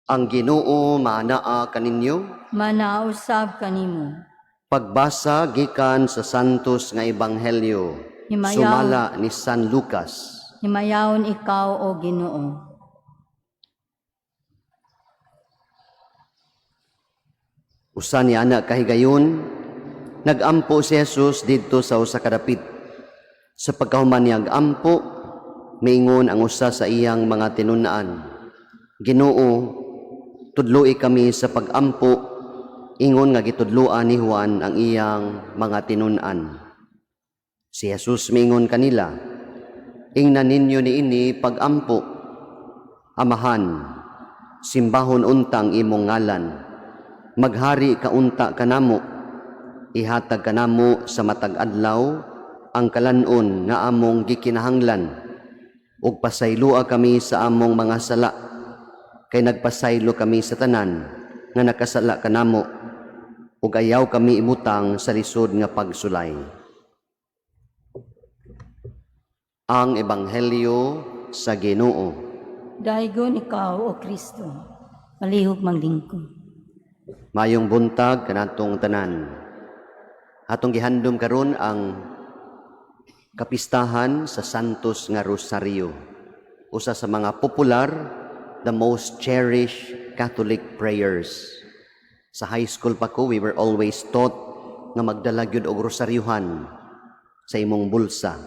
Ang Ginoo maanaa kaninyo. Manaa usab kanimo. Pagbasa gikan sa Santos nga Ebanghelyo Himayaw. Sumala ni San Lucas. Himayaon ikaw, o Ginoo. Usa ni ana kahigayon, nagampo si Jesus didto sa usa ka dapit. Sa pagkahuman niya ampo, miingon ang usa sa iyang mga tinun-an, "Ginoo, tudloi kami sa pagampo, ingon nga gitudloan ni Juan ang iyang mga tinun-an." Si Jesus miingon kanila, "Ingna ninyo niini pagampo: Amahan, simbahon untang imong ngalan. Maghari ka unta kanamo. Ihatag kanamo sa matag adlaw ang kalan-on nga among gikinahanglan. Ug pasayloa kami sa among mga sala, kay nagpasaylo kami sa tanan nga nakasala kanamo, ug ayaw kami imutang sa lisod nga pagsulay." Ang Ebanghelyo sa Ginoo. Daygon ikaw, O Kristo. Palihog maglingkod. Mayong buntag kanatong tanan. Atong gihandom karon ang kapistahan sa Santos nga Rosario. Usa sa mga popular, the most cherished Catholic prayers. Sa high school pa ko, we were always taught nga magdala gyud og rosaryuhan sa imong bulsa.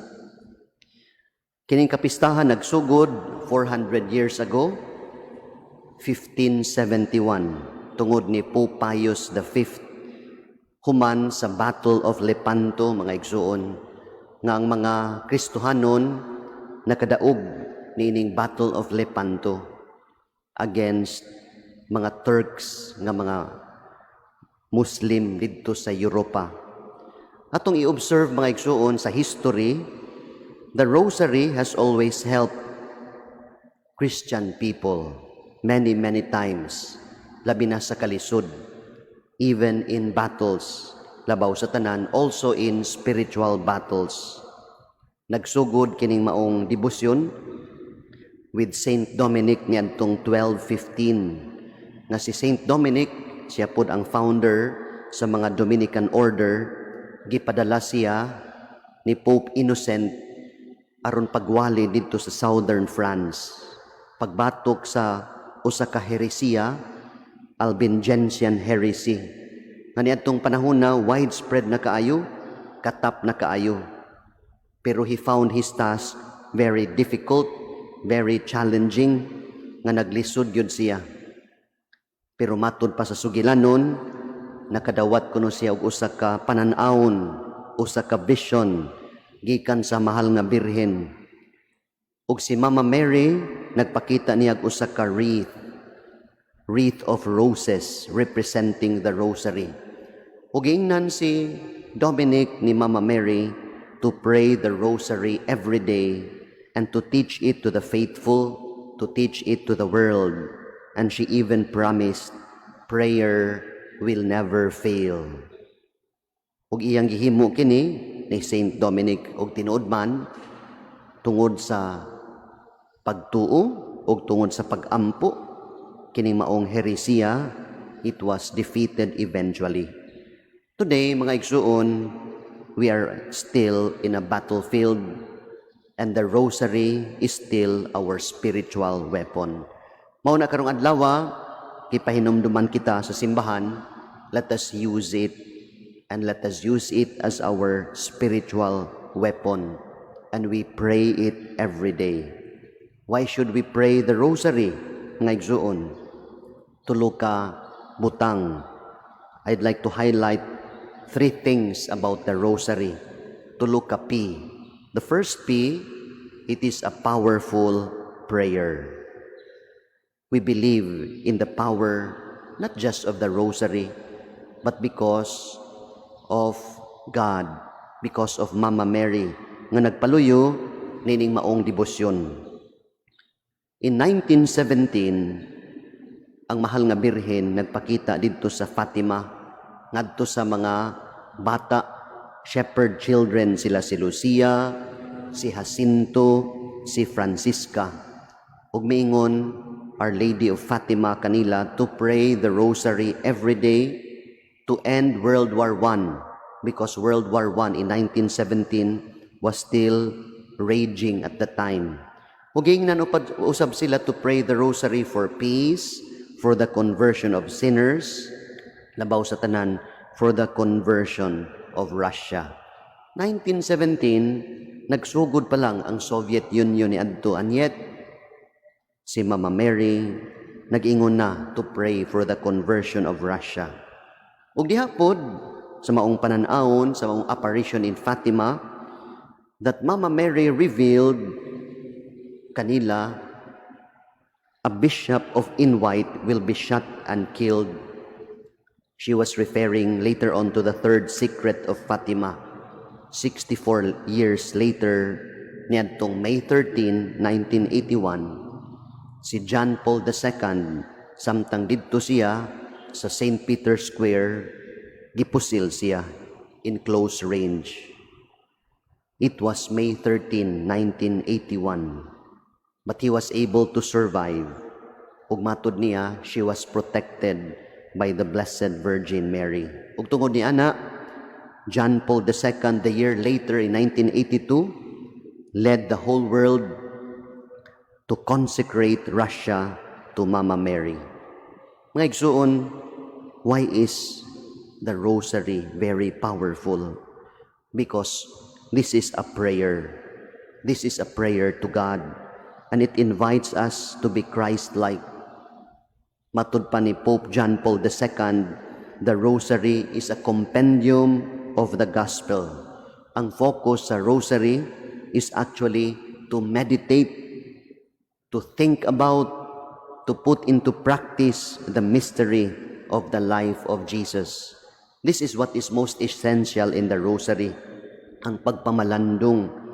Kining kapistahan nagsugod 400 years ago, 1571, tungod ni Pope Pius V, human sa Battle of Lepanto, mga igsuon, nga ang mga Kristohanon nakadaog niining Battle of Lepanto against mga Turks nga mga Muslim didto sa Europa. Atong i-observe, mga igsuon, sa history, the Rosary has always helped Christian people many, many times, labi na sa kalisod, even in battles, labaw sa tanan, also in spiritual battles. Nagsugod kining maong debosyon with Saint Dominic niadtong 1215, nga si Saint Dominic, siya pod ang founder sa mga Dominican Order. Gipadala siya ni Pope Innocent aron pagwali didto sa southern France pagbatok sa usa ka heresiya, Albigensian heresy, nga niadtong panahon na widespread na kaayo, katap na kaayo. Pero he found his task very difficult, very challenging, nga naglisod gyud siya. Pero matud pa sa sugilanon, nakadawat kuno siya og usa ka panan-awon, usa ka vision gikan sa Mahal nga Birhen. Ug si Mama Mary nagpakita niya og usa ka wreath, wreath of roses representing the Rosary. Ug giingnan si Dominic ni Mama Mary to pray the Rosary every day and to teach it to the faithful, to teach it to the world. And she even promised, "Prayer will never fail." Ug iyang gihimo kini ni Saint Dominic, ug tinuod man, tungod sa pagtuo ug tungod sa pagampo, kining maong heresiya, it was defeated eventually. Today, mga igsuon, we are still in a battlefield and the Rosary is still our spiritual weapon. Mao na karong adlaw, gipahinumduman kita sa simbahan, let us use it and let us use it as our spiritual weapon, and we pray it every day. Why should we pray the Rosary, mga igsuon? Tulo ka butang. I'd like to highlight three things about the Rosary. Tulo ka P. The first P, it is a powerful prayer. We believe in the power not just of the Rosary, but because of God, because of Mama Mary, nga nagpaluyo nining maong debosyon. In 1917, ang Mahal nga Birhen nagpakita didto sa Fatima ngadto sa mga bata, shepherd children sila, si Lucia, si Jacinto, si Francisca. Ug miingon, Our Lady of Fatima kanila to pray the Rosary every day to end World War I because World War I in 1917 was still raging at the time. Ug giingnan usab sila to pray the Rosary for peace, for the conversion of sinners, labaw sa tanan, for the conversion of Russia. 1917, nagsugod pa lang ang Soviet Union ni adto, and yet si Mama Mary nag-ingon na to pray for the conversion of Russia. Ug diha pod sa maong panan-awon, sa maong apparition in Fatima, that Mama Mary revealed kanila a bishop of in white will be shot and killed. She was referring later on to the third secret of Fatima. 64 years later, niadtong May 13, 1981, si John Paul II, samtang didto siya sa St. Peter's Square, gipusil siya in close range. It was May 13, 1981. But he was able to survive. Ug matod niya, she was protected by the Blessed Virgin Mary. Ug tungod ni ana, John Paul II, the year later in 1982, led the whole world to consecrate Russia to Mama Mary. Mga igsuon, why is the Rosary very powerful? Because this is a prayer. This is a prayer to God, and it invites us to be Christ-like. Matud pa ni Pope John Paul II, the Rosary is a compendium of the Gospel. Ang focus sa Rosary is actually to meditate, to think about, to put into practice the mystery of the life of Jesus. This is what is most essential in the Rosary, ang pagpamalandong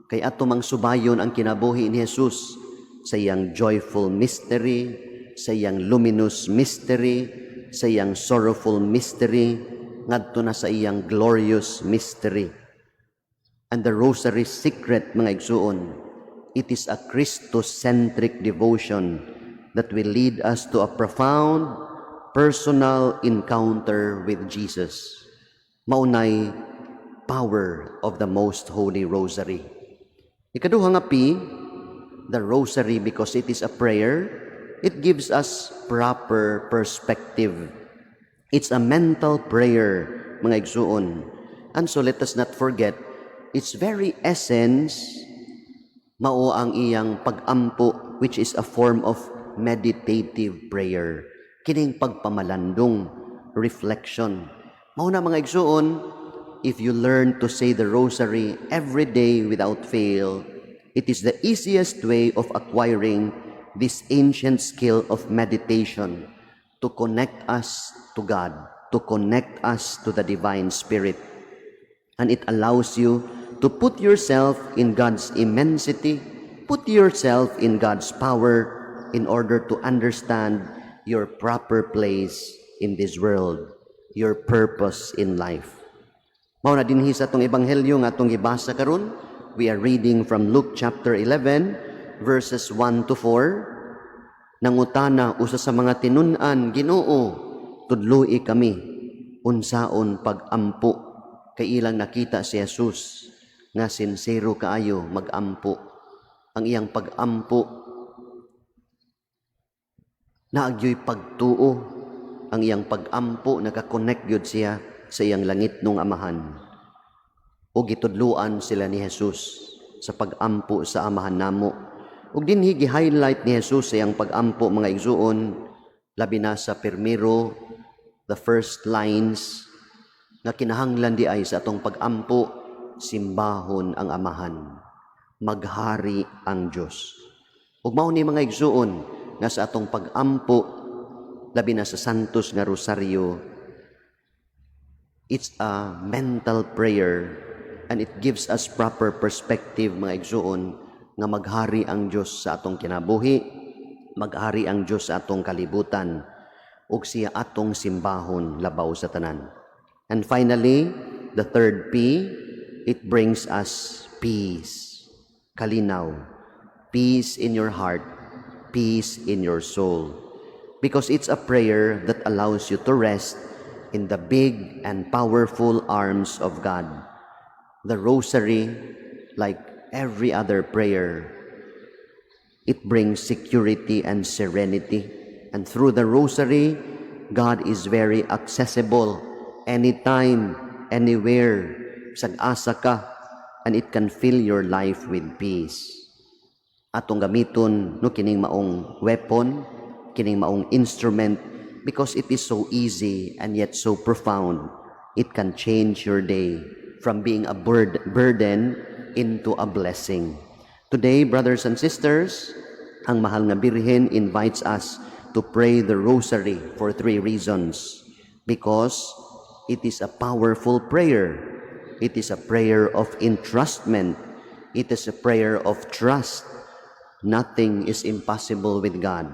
kay ato mang subayon ang kinabuhi ni Jesus sa iyang joyful mystery, sa iyang luminous mystery, sa iyang sorrowful mystery, ngadto na sa iyang glorious mystery. And the Rosary secret, mga igsuon, it is a Christocentric devotion that will lead us to a profound personal encounter with Jesus. Maunay power of the Most Holy Rosary. Ikaduha nga P, the Rosary, because it is a prayer, it gives us proper perspective. It's a mental prayer, mga igsuon. And so let us not forget, its very essence, mao ang iyang pag-ampo, which is a form of meditative prayer. Kining pagpamalandong, reflection. Mao na, mga igsuon, if you learn to say the Rosary every day without fail, it is the easiest way of acquiring this ancient skill of meditation to connect us to God, to connect us to the Divine Spirit. And it allows you to put yourself in God's immensity, put yourself in God's power in order to understand your proper place in this world, your purpose in life. Mao na dinhi sa atong ebanghelyo nga atong gibasa karon, we are reading from Luke chapter 11 verses 1 to 4. Nangutana usa sa mga tinun-an, "Ginoo, tudloi kami unsaon pag-ampo," kay ilang nakita si Jesus nga sinsero kaayo mag-ampo. Ang iyang pag-ampo naa gyoy pagtuo. Ang iyang pag-ampo, naka-connect gyud siya sa iyang langitnong Amahan. Ug gitudluan sila ni Jesus sa pag-ampo sa Amahan namo. Ug dinhi gi-highlight ni Jesus sa iyang pag-ampo, mga igsuon, labi na sa pirmero, the first lines nga kinahanglan di ay sa atong pag-ampo, simbahon ang Amahan, maghari ang Dios. Ug mao ni, mga igsuon, nga sa atong pag-ampo, labi na sa Santos nga Rosaryo, it's a mental prayer and it gives us proper perspective, mga igsuon, nga maghari ang Dios sa atong kinabuhi, maghari ang Dios sa atong kalibutan, ug siya atong simbahon labaw sa tanan. And finally, the third P, it brings us peace. Kalinaw. Peace in your heart. Peace in your soul. Because it's a prayer that allows you to rest in the big and powerful arms of God. The rosary, like every other prayer, it brings security and serenity. And through the rosary, God is very accessible anytime, anywhere. Bisag asa ka, and it can fill your life with peace. Atong gamiton, no, kining maong weapon, kining maong instrument, because it is so easy and yet so profound. It can change your day from being a burden into a blessing. Today, brothers and sisters, ang Mahal nga Birhen invites us to pray the rosary for three reasons. Because it is a powerful prayer. It is a prayer of entrustment. It is a prayer of trust. Nothing is impossible with God.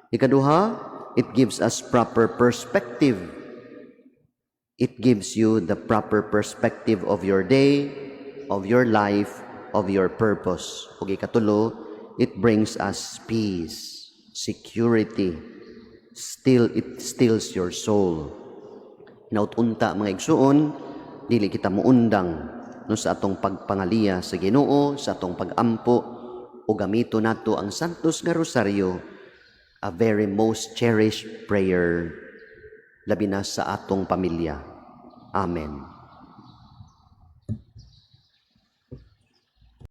Ikaduha, it gives us proper perspective. It gives you the proper perspective of your day, of your life, of your purpose. Ug ikatulo, it brings us peace, security. Still, it stills your soul. Hinaut unta, mga igsuon, dili kita muundang, no, sa atong pagpangaliya sa Ginoo, sa atong pagampo, o gamito nato ang Santos nga Rosaryo, a very most cherished prayer, labi na sa atong pamilya. Amen.